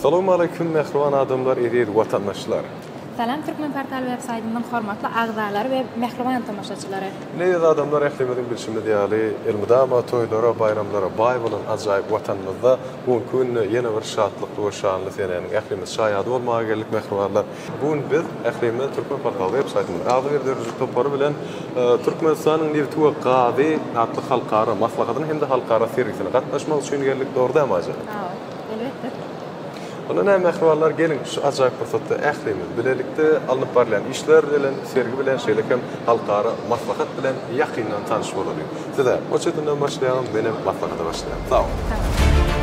Salowmaleýkim mähriban adamlar eziz watandaşlar. Salam Türkmenportal web saýtynyň hormatly agzalary we mähriban tomaşaçylary. Ine eziz adamlar ählimiziň bilşimiz ýaly elmydama toýlara baýramlara baý bolan ajaýyp watanymyzda bu günki günde ýene bir şatlykly we şanly senäniň ählimiz şaýady bolmaga geldik mähribanlar. Bu gün biz ählimiz Türkmenportal web saýtynyň agzybir döredijilik topary bilen Türkmenistanyň nebiti we gazy atly halkara maslahatyna hem-de halkara sergisine gatnaşmak üçin geldik dogry dälmi Aýjan? Hawa. Elbetde. Onda näme mähribanlar geliň şu ajaýyp pursatda ählimiz bilelikde alnyp barylýan işler bilen, sergi bilen şeýle hem halkara maslahat bilen ýakyndan tanyş bolalyň. Siz-ä o çetinden başlaýaňyz, menem maslahata başlaýan. Sag boluň. Sag boluň.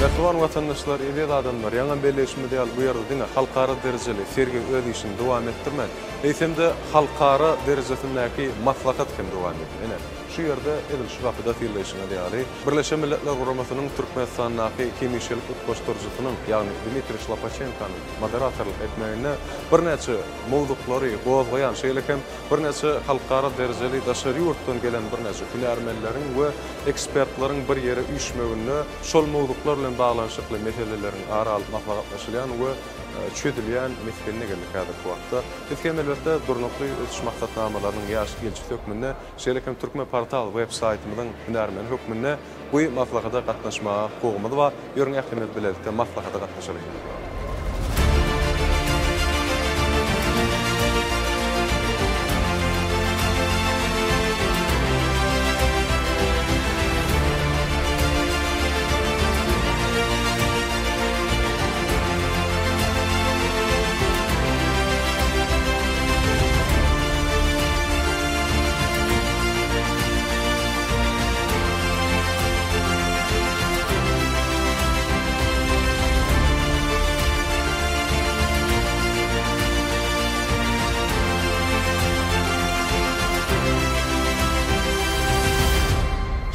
Mähriban watandaşlar, eziz adamlar, ýaňam belleýşimiz ýaly, bu ýerde diňe halkara derejeli sergi öz işini dowam etdirmän, eýsem-de, halkara derejesindäki maslahat hem dowam edýär. Ine, şu ýerde, edil şu gapyda synlaýşyňyz ýaly, Birleşen Milletler Guramasynyň Türkmenistandaky hemişelik utgaşdyryjysynyň, ýagny Dmitriý Şlapaçenkonyň moderatorlyk etmeginde birnäçe mowzuklary gozgaýan, şeýle hem birnäçe halkara derejeli daşary ýurtdan gelen birnäçe hünärmenleriň we ekspertleriň bir ýere üýşmeginde şol mowzuklar bilen baglanyşykly meseleleriň ara alyp maslahatlaşylýan we çözülýän mesgenine geldik häzirki wagtda. Biz hem elbetde Durnukly ösüş maksatnamalarynyň ýaş ilçisi hökmünde, şeýle hem Türkmenportal web saýtymyzyň hünärmeni hökmünde bu maslahata gatnaşmaga hukugymyz bar. Ýörüň ählimiz bilelikde maslahata gatnaşalyň.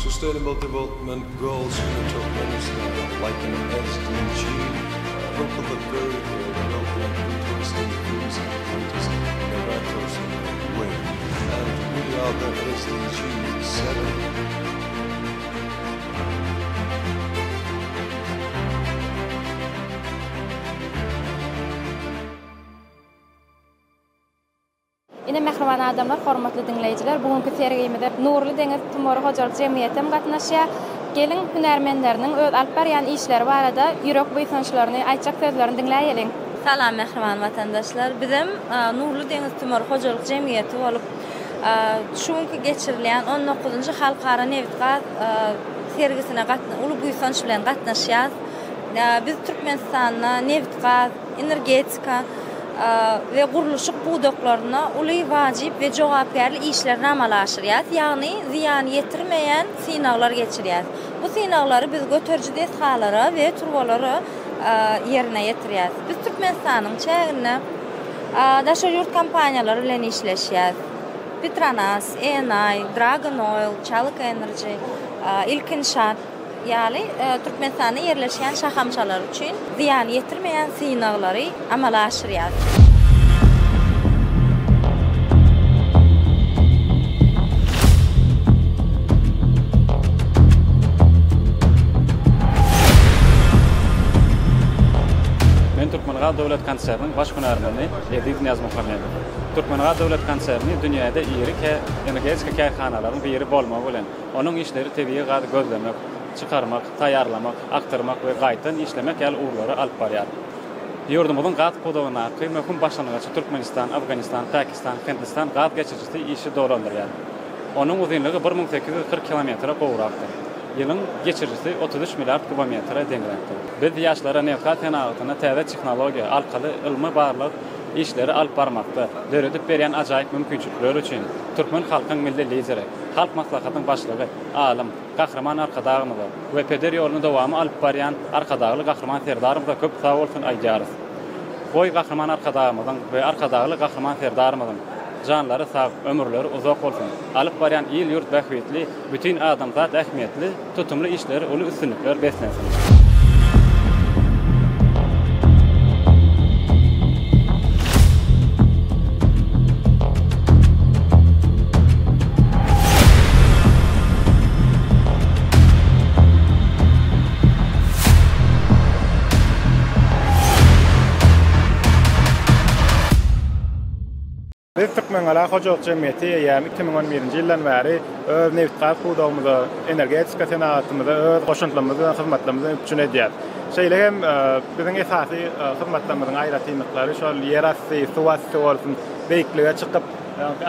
Sustainable Development Goals in Turkmenistan like an SDG look at the very development interesting things and greatest innovators in the way. And we are the SDG 7. Ine mähriban adamlar, hormatly diňleýjiler, bu günki sergimize Nurly deňiz tumary hojalyk jemgyýeti hem gatnaşýar. Geliň, hünärmenleriniň öz alyp barýan işleri barada ýürek buýsançlaryny, aýtjak sözlerini diňläýeliň. Salam mähriban watandaşlar! Bizem Nurly deňiz tumary hojalyk jemgyýeti bolup, şu günki geçirilýän on dokuzynjy halkara nebitgaz sergisine uly buýsanç bilen gatnaşýarys. Biz Türkmenistanda nebitgaz, energetika we gurluşyk pudaklarynda uly wajyp we jogapkärli işlerini amala aşyrýarys, ýagny zyýan ýetirmeýän synaglar geçirýäris. Bu synaglary biz göteriji desgalara we turbalara ýerine ýetirýäris. Biz Türkmenistanyň çäginde daşary ýurt kompaniýalary bilen işleşýäris. Petronas, ENI, Dragon Oil, Çalyk Energy, Ilkinşat. Ýaly Türkmenistanda ýerleşýän şahamçalar üçin zyýan ýetirmeýän synaglary amala aşyrýar. Men Türkmengaz döwlet konserniniň baş hünärmeni Eziz Nyýazmuhammedow. Türkmengaz döwlet konserni dünýäde iri energetika kärhanalaryň biri bolmagy bilen, Onuň işleri tebigy gazy gözlemek, çykarmak, taýýarlamak, akdyrmak we gaýtadan işlemek ýaly ugurlary alyp barýar. Ýurdumyzyň gaz pudagyndaky möhüm başlangyjy Türkmenistan, Afganistan, Pakistan, Hindistan gaz geçirijisi işi dolandyrýar. Onuň uzynlygy 1840 kilometre gowrakdyr. Ýylyň geçirijisi 33 milliard kubometre deňräkdir. Biz ýaşlara nebitgaz senagatynda täze tehnologiýa arkaly ylmy-barlag. işleri alyp barmakda döredip berýän ajaýyp mümkinçilikleri üçin türkmen halkyň Milli Lideri, Halk Maslahatynyň Başlygy, alym, Gahryman Arkadagymyza we peder ýoluny dowamy alyp barýan Arkadagly Gahryman Serdarymyza köp sag bolsun aýdýarys. Goý Gahryman Arkadagymyzyň we Arkadagly Gahryman Serdarymyzyň janlary sag, ömürleri uzak bolsun, alyp barýan il-ýurt bähbitli, bütin adamzat ähmiýetli tutumly işleri uly üstünlikler beslensin! Biz Türkmengala hojalyk jemgyýeti eýýäm 2011-nji ýyldan bäri öz nebitgaz pudagymyza, energetika senagatymyza öz goşantlarymyz bilen, hyzmatlarymyz bilen üpjün edýäris. Şeýle hem biziň esasy hyzmatlarymyzyň aýratynlyklary şol ýerasty, suwasty bolsun, beýiklige çykyp,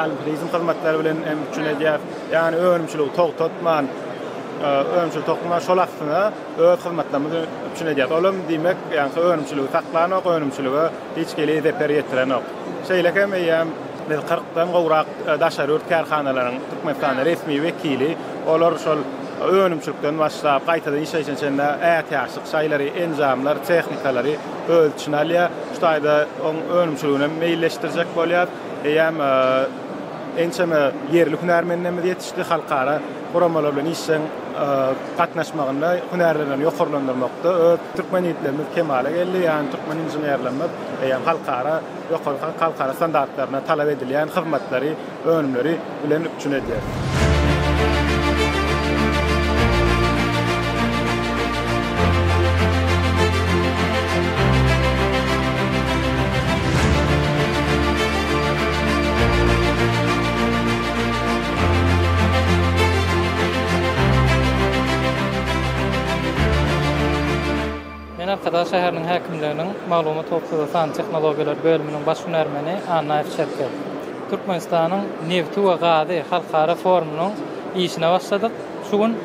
alpinizm hyzmatlary bilen hem üpjün edýäris. Ýagny önümçiligi togtatman, önümçiligi togtatman şol astyna öz hyzmatlarymyzy üpjün edýäris. Ol hem diýmek, ýagny önümçiligi saklanok, önümçilige hiç hili zeper ýetirenok. Şeýle hem eýýäm biz kyrkdan gowrak daşary ýurt kärhanalaryň Türkmenistanda resmi wekili, olar şol önümçilikden başlap, gaýtadan işleýşine çenli ätiýaçlyk şaýlary, enjamlar, tehnikalary öz içine alýar. Şu taýda oň önümçiligini hem meýilleşdirjek bolýar. Eýýäm ençeme ýerli hünärmenlerimiz ýetişdi, halkara guramalar bilen işjeň gatnaşmagynda hünärlerini ýokarlandyrmakda öz türkmen ýigitlerimiz kemala geldi. Ýagny türkmen inženerlerimiz eýýäm halkara ýokary halkara standartlaryna talap edilýän hyzmatlary, önümleri bilen üpjün edýär. Men Arkadag şäheriniň häkimliginiň Maglumat howpsuzlygy sanly tehnologiýalar bölüminiň baş hünärmeni Annaýew Çerkez. Türkmenistanyň nebti we gazy halkara forumynyň işine başladyk. Şu gün,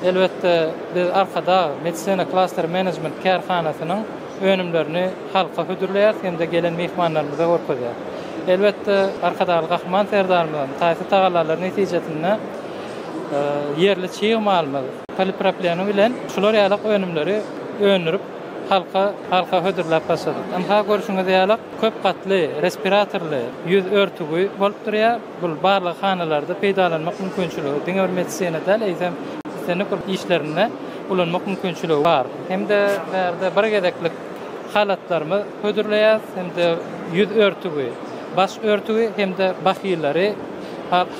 elbetde, biz Arkadag Medisina Klaster Menejment kärhanasynyň önümlerini halka hödürleýäris hem-de gelen myhmanlarymyza görkezýäris. Elbetde, Arkadagly Gahryman Serdarymyzyň taýsyz tagallalary netijesinde ýerli çig malymyz polipropleni bilen şular ýalak önümleri öndürip, halka halka hödürläp başladyk. Ynha, görşüňiz ýalak, köp gatly respiratorly ýüz örtügi bolup durýar. Bu barlaghanalarda peýdalanmak mümkinçiligi diňe bir medisina däl, eýsem, islendik bir işlerinde ulanmak mümkinçiligi bar. Hem-de bärde bir gezeklik halatlarymyz hödürleýäris, hem-de ýüz örtügi, baş örtügi hem-de bahylary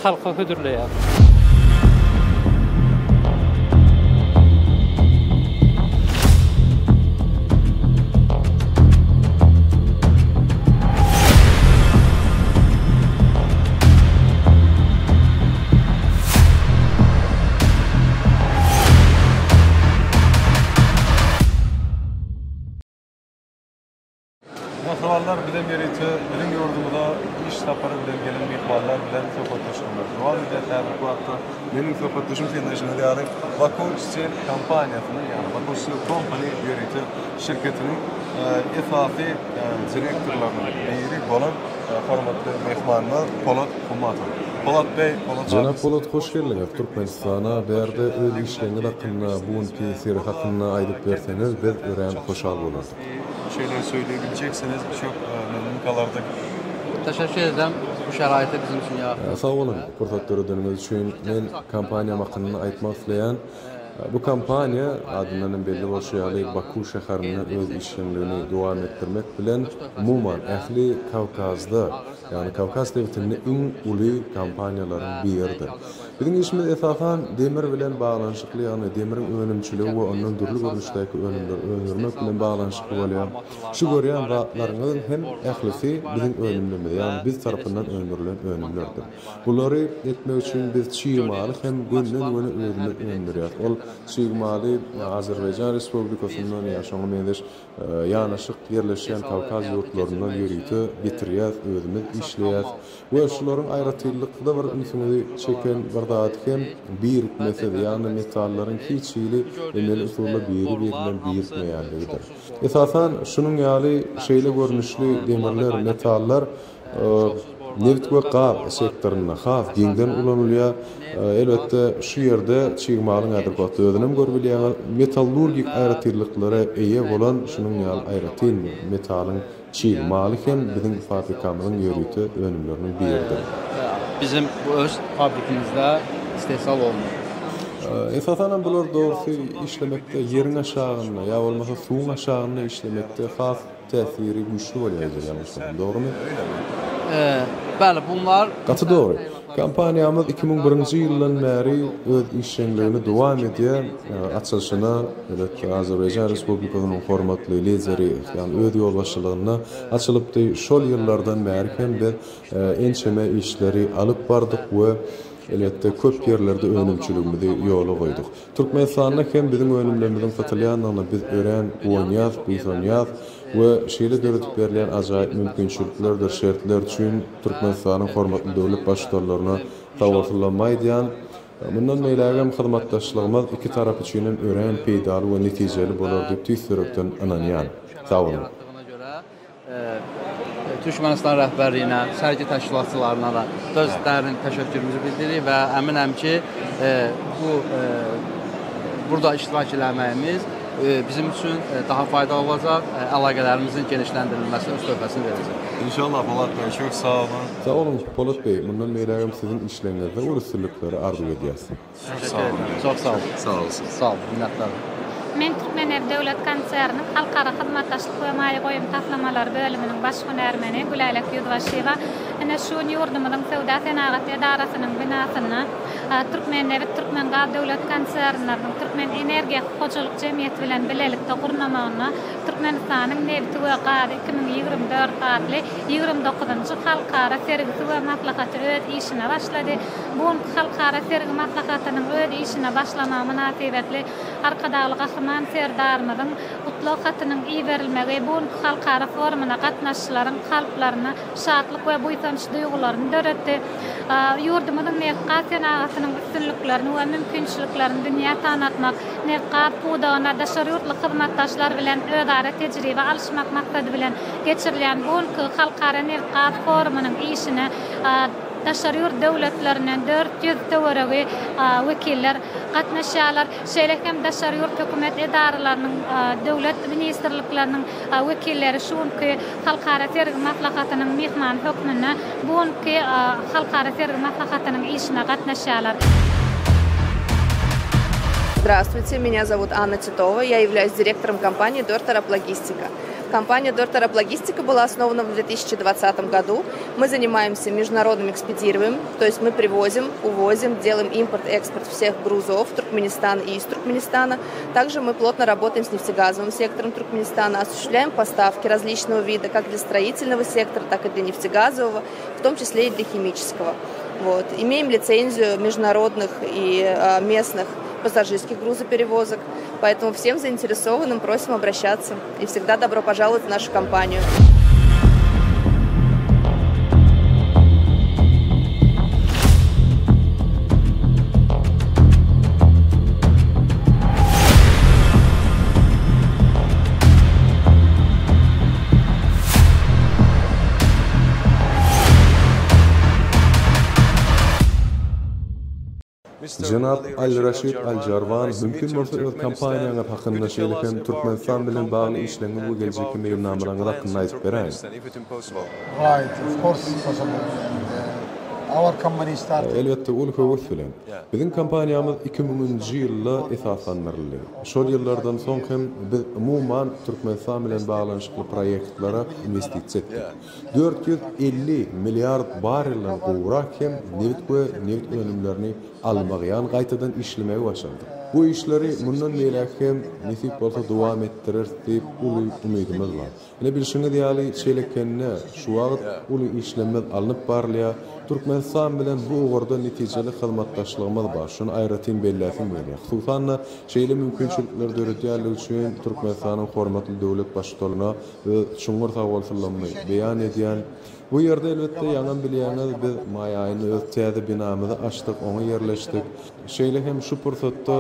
halka hödürleýäris. Mähribanlar, bizem ýörite biziň ýurdumyza iş sapary bilen gelen myhmanlar bilen söhbetdeşligimizi dowam edýäs. Häzirki wagtda meniň söhbetdeşim synlaýşyňyz ýaly Baku Steel kompaniýasynyň, ýagny Baku Steel Company ýörite şirketiniň esasy direktorlarynyň biri bolan Hormatly myhmanymyz Polat Hummatow. Polat beý, Polat abi. Jenap Polat hoş geldiňiz Türkmenistana bärde öz işleriňiz hakynda bu günki sergi hakynda aýdyp berseňiz biz örän hoşal bolardyk. Şeyler söyleyebilecekseniz çok memnun kalardyk. Teşekkür ederim bu şeraiti bizim için yarattığınız. Sag boluň pursat döredeniňiz üçin. Men kompaniýam hakynda aýtmak isleýän. Bu kompaniýa, adyndan hem belli bolşy ýaly, Baku şäherinde öz işjeňligini dowam etdirmek bilen, umuman, ähli Kawkazda, ýagny Kawkaz sebitinde iň uly kompaniýalaryň biridir. Biziň işimiz, esasan, demir bilen baglanyşykly, ýagny demiriň önümçiligi we ondan dürli görnüşdäki önümleri öndürmek bilen baglanyşykly bolýar. Şu görýän zatlaryňyzyň hem ählisi biziň önümlerimiz, ýagny biz tarapyndan öndürilen önümlerdir. Bulary etmek üçin biz çig maly hem gönden-göni özümiz öndürýäris. Ol çig maly Azerbaýjan Respublikasyndan ýa şoňa meňzeş ýanaşyk ýerleşýän Kawkaz ýurtlaryndan ýörite getirýäris, özümiz işleýäris. We şularyň aýratynlykda bir ünsüňizi çeken bir. zady hem birikmesiz, ýagny metallaryň hiç hili emeli usulda biri-birinden birikmeýänligidir. Esasan, şunuň ýaly şeýle görnüşli demirler, metallar nebit we gaz sektorynda has giňden ulanylýar. Elbetde, şu ýerde çig malyň häzirki wagtda özünem görüp bilýäňiz, metallurgik aýratynlyklara eýe bolan şunuň ýaly aýratyn metalyň Çig maly hem biziň fabrikamyzyň ýörite önümleriniň biridir. Bizim öz fabrikimizde istehsal olunur. Esasanam bular dogrusy işlemekde ýeriň aşagynda ýa bolmasa suwuň aşagynda işlemekde has täsiri güýçli bolýar eger ýalňyşmasam dogrymy? Bəli bunlar. Gaty dogry. Kompaniýamyz 2001-nji ýyldan bäri öz işjeňligini dowam edýär. Açylyşyna, elbetde, Azerbaýjan Respublikasynyň hormatly Lideri, ýagny öz ýolbaşçylygynda açylypdy. Şol ýyllardan bäri hem biz ençeme işleri alyp bardyk we, elbetde, köp ýerlerde önümçiligimizi ýola goýduk. Türkmenistanda hem biziň önümlerimiziň satylýandygyna biz örän guwanýas, buýsanýas we şeýle döredip berilýän ajaýyp mümkinçiliklerdir şertler üçin Türkmenistanyň hormatly döwlet Baştutanlaryna sagbolsunlarymy aýdýan. Mundan beýlägem hyzmatdaşlygymyz iki tarap üçin hem örän peýdaly we netijeli bolar diýip tüýs ýürekden ynanýan. Sag boluň! Türkmenistan rəhbərliyinə, sərgi təşkilatçılarına da öz dərin təşəkkürümüzü bildiririk və əminəm ki, bu burada iştirak eləməyimiz bizim üçün daha faydalı olacaq, əlaqələrimizin genişləndirilməsinə öz töhfəsini verəcək. İnşallah Polat bəy, çox sağ olun. Sag boluň Polat bəý, mundan beýlägem siziň işleriňizde uly üstünlikleri arzuw edýäs. Təşəkkür edirəm. Çox sağ olun. Sağ olsun. Sağ olun, minnətdaram. Men Türkmennebit döwlet konserniniň Halkara hyzmatdaşlyk we maýa goýum taslamalary bölüminiň baş hünärmeni Gülälek Ýüzbaşyýewa. Ine, şu gün ýurdumyzyň Söwda-senagat edarasynyň binasynda Türkmennebit, Türkmengaz döwlet konsernleriniň Türkmenenergiýa hojalyk jemgyýeti bilen bilelikde gurnamagynda Türkmenistanyň nebiti we gazy 2024 atly 29-njy halkara sergisi we maslahaty öz işine başlady. Bu günki halkara sergi maslahatynyň öz işine başlamagy mynasybetli Arkadagly Gahryman Serdarymyzyň Gutlag hatynyň iberilmegi bu günki halkara forumyna gatnaşyjylaryň kalplarynda şatlyk we buýsanç duýgularyny döretdi. Ýurdumyzyň nebit-gaz senagatynyň üstünliklerini we mümkinçiliklerini dünýä tanatmak, nebit-gaz pudagyna daşary ýurtly hyzmatdaşlar bilen özara tejribe alyşmak maksady bilen geçirilýän bu günki halkara nebit-gaz forumynyň işine Daşary ýurt döwletlerinden 400 töweregi wekiller gatnaşýarlar. Şeýle hem daşary ýurt hökümet edaralarynyň, döwlet ministrlikleriniň wekilleri şu günki halkara sergi maslahatynyň myhmany hökmünde bu günki halkara sergi maslahatynyň işine gatnaşýarlar. Здравствуйте, меня зовут Анна Титова, я являюсь директором компании Дорт Логистика. Компания Дорт Логистика была основана в 2020 году. Мы занимаемся международным экспедированием, то есть мы привозим, увозим, делаем импорт-экспорт всех грузов в Туркменистан и из Туркменистана. Также мы плотно работаем с нефтегазовым сектором Туркменистана, осуществляем поставки различного вида, как для строительного сектора, так и для нефтегазового, в том числе и для химического. Вот. Имеем лицензию международных и э, местных пассажирских грузоперевозок. Поэтому всем заинтересованным просим обращаться. И всегда добро пожаловать в нашу компанию. Jenap Al-Raşid Al-Jarwan, mümkin bolsa öz kompaniýaňyz hakynda, şeýle hem Türkmenistan bilen bagly işleriňiz we geljekki meýilnamalaryňyz hakynda aýdyp beräýiň. Elbetde, uly höwes bilen. Biziň kompaniýamyz iki müňünji ýylda esaslandyryldy. Şol ýyllardan soň hem biz umuman Türkmenistan bilen baglanyşykly proýektlere inwestisiýa etdik. 450 milliard barrelden gowrak hem nebit we nebit önümlerini almagy, ýagny gaýtadan işlemegi başardyk. Bu işleri mundan beýläk hem nesip bolsa dowam etdireris diýip uly umydymyz bar. Ine bilşiňiz ýaly Çelekende şu wagt uly işlemmiz alnyp barylýar. Türkmenistan bilen bu ugurda netijeli hyzmatdaşlygymyz bar. Şuny aýratyn belläsim gelýär. Hususan-da, şeýle mümkinçilikleri döredýänligi üçin Türkmenistanyň hormatly döwlet Baştutanyna öz çuňňur sagbolsunlarymy beýan edýän. Bu ýerde elbetde ýaňam bilýäňiz biz maý aýynda öz täze binamyzy açdyk, oňa ýerleşdik. Şeýle hem şu pursatda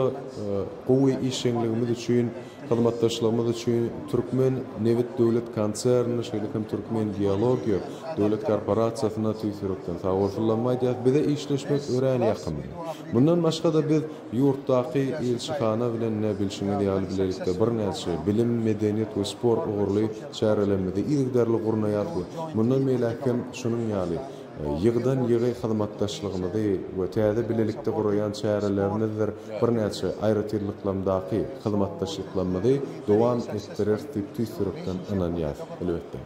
gowy işjeňligimiz üçin, hyzmatdaşlygymyz üçin Türkmen nebit döwlet konsernine, şeýle hem Türkmen geologiýa döwlet korporasiýasyna tüýs ýürekden sagbolsunlarymy aýdýas. Bize işleşmek örän ýakymly. Mundan başga-da biz ýurtdaky ilçihana bilen-de bilşiňiz ýaly bilelikde birnäçe bilim, medeniýet we sport ugurly çärelerimizi yzygiderli gurnaýarys we mundan beýläk hem şunuň ýaly ýygydan-ýygy hyzmatdaşlygymyzy we täze bilelikde guraýan çärelerimizdir birnäçe aýratynlyklaryndaky hyzmatdaşlyklarymyzy dowam etdireris diýip tüýs ýürekden ynanýarys, elbetde.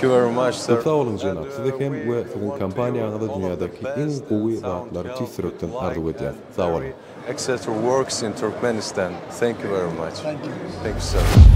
Köp sag boluň jenap, size hem we siziň kompaniýaňyza dünýädäki iň gowy zatlary tüýs ýürekden arzuw edýäs. Sag boluň. Etc works in Turkmenistan. Thank you very much. Thank you. Thank you sir.